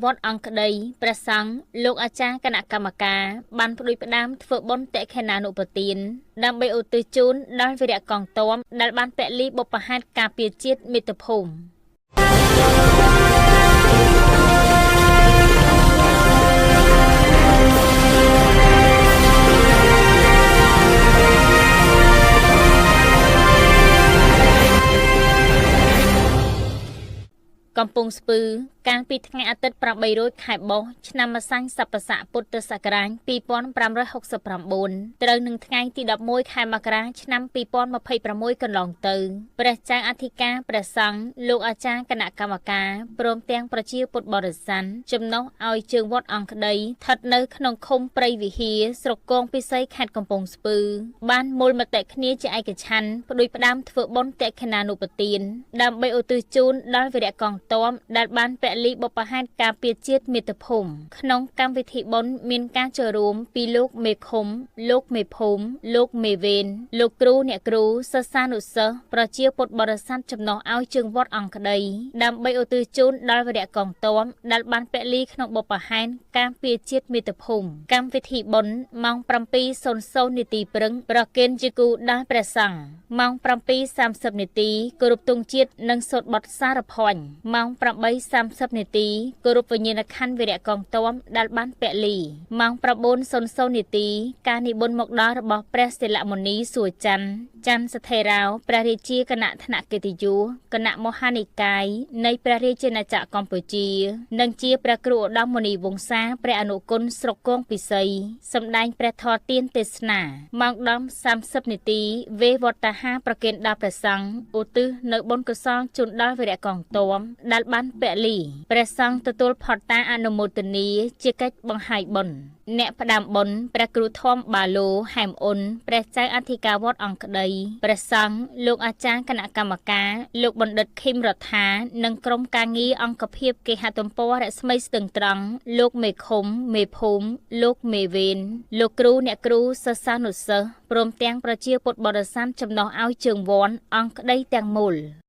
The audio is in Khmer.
វត្តអង្គក្តី ព្រះសង្ឃ លោកអាចារ្យគណៈកម្មការ បានផ្ដួចផ្ដើមធ្វើបុណ្យតក្ខិណានុប្រទាន ដើម្បីឧទ្ទិសជូនដល់វីរៈកងទ័ពដែលបានពលីបុព្វហេតុការពារជាតិមាតុភូមិ។ កំពង់ស្ពឺ កាលពីថ្ងៃអាទិត្យ 8រោច ខែបុស្ស ឆ្នាំម្សាញ់សប្បស័កពុទ្ធសករាជ 2569 ត្រូវនឹងថ្ងៃទី 11 ខែមករា ឆ្នាំ 2026 កន្លងទៅ ព្រះចៅអធិការព្រះសង្ឃ លោកអាចារ្យគណៈកម្មការ ព្រមទាំងប្រជាពុទ្ធបរិស័ទ ចំណុះឲ្យជើងវត្តអង្គក្តី ស្ថិតនៅក្នុងឃុំព្រៃវិហារ ស្រុកគងពិសី ខេត្តកំពង់ស្ពឺ បានមូលមតិគ្នាជាឯកច្ឆន្ទ ផ្ដួចផ្ដើមធ្វើបុណ្យតក្ខិណានុប្រទាន ដើម្បីឧទ្ទិសជូនដល់វីរៈកងទ័ពដែលបានពលីបុព្វហេតុការពារជាតិមាតុភូមិ។ ក្នុងកម្មវិធីបុណ្យមានការចូលរួមពីលោកមេឃុំ លោកមេភូមិ លោកមេវេន លោកគ្រូអ្នកគ្រូ សិស្សានុសិស្ស ប្រជាពុទ្ធបរិស័ទចំណុះឲ្យជើងវត្តអង្គក្តី ដើម្បីឧទ្ទិសជូនដល់វីរៈកងទ័ពដែលបានពលីក្នុងបុព្វហេតុការពារជាតិមាតុភូមិ។ កម្មវិធីបុណ្យម៉ោង 7:00 នាទីព្រឹង ប្រគេនជាគូដល់ព្រះសង្ឃ ម៉ោង 7:30 នាទីគោរពទង់ជាតិនិងសូត្របទសារភ័ញ ម៉ោង 8:30 នាទីគោរពវិញ្ញាណក្ខន្ធវីរៈកងទ័ពដែលបានពលី ម៉ោង 9:00 នាទីការនិមន្តមកដល់របស់ព្រះសិលមុនីសួរច័ន្ទ ច័ន្ទសថេរោ ព្រះរាជាគណៈថ្នាក់កិត្តិយសគណៈមហានិកាយនៃព្រះរាជាណាចក្រកម្ពុជា និងជាព្រះគ្រូឧត្តមមុនីវង្សាព្រះអនុគុណស្រុកគងពិសី សម្ដែងព្រះធម៌ទានទេសនា ម៉ោង 10:30 នាទីវេវត្តហាប្រគេនដល់ព្រះសង្ឃ ឧទ្ទិសនៅបុណ្យកុសលជូនដល់វីរៈកងទ័ពដែលបានពលី ព្រះសង្ឃទទួលផត្តាអនុមោទនាជាកិច្ចបង្ហាយបុណ្យ។ អ្នកផ្ដើមបុណ្យព្រះគ្រូធម្មបាឡូហែមអ៊ុន ព្រះចៅអធិការវត្តអង្គក្តី ព្រះសង្ឃ លោកអាចារ្យគណៈកម្មការ លោកបណ្ឌិតឃីមរដ្ឋា និងក្រុមការងារអង្គភាពគេហទំព័ររស្មីស្ទឹងត្រង់ លោកមេឃុំ មេភូមិ លោកមេវេន លោកគ្រូអ្នកគ្រូ សិស្សានុសិស្ស ព្រមទាំងប្រជាពុទ្ធបរិស័ទចំណុះឲ្យជើងវ័នអង្គក្តីទាំងមូល។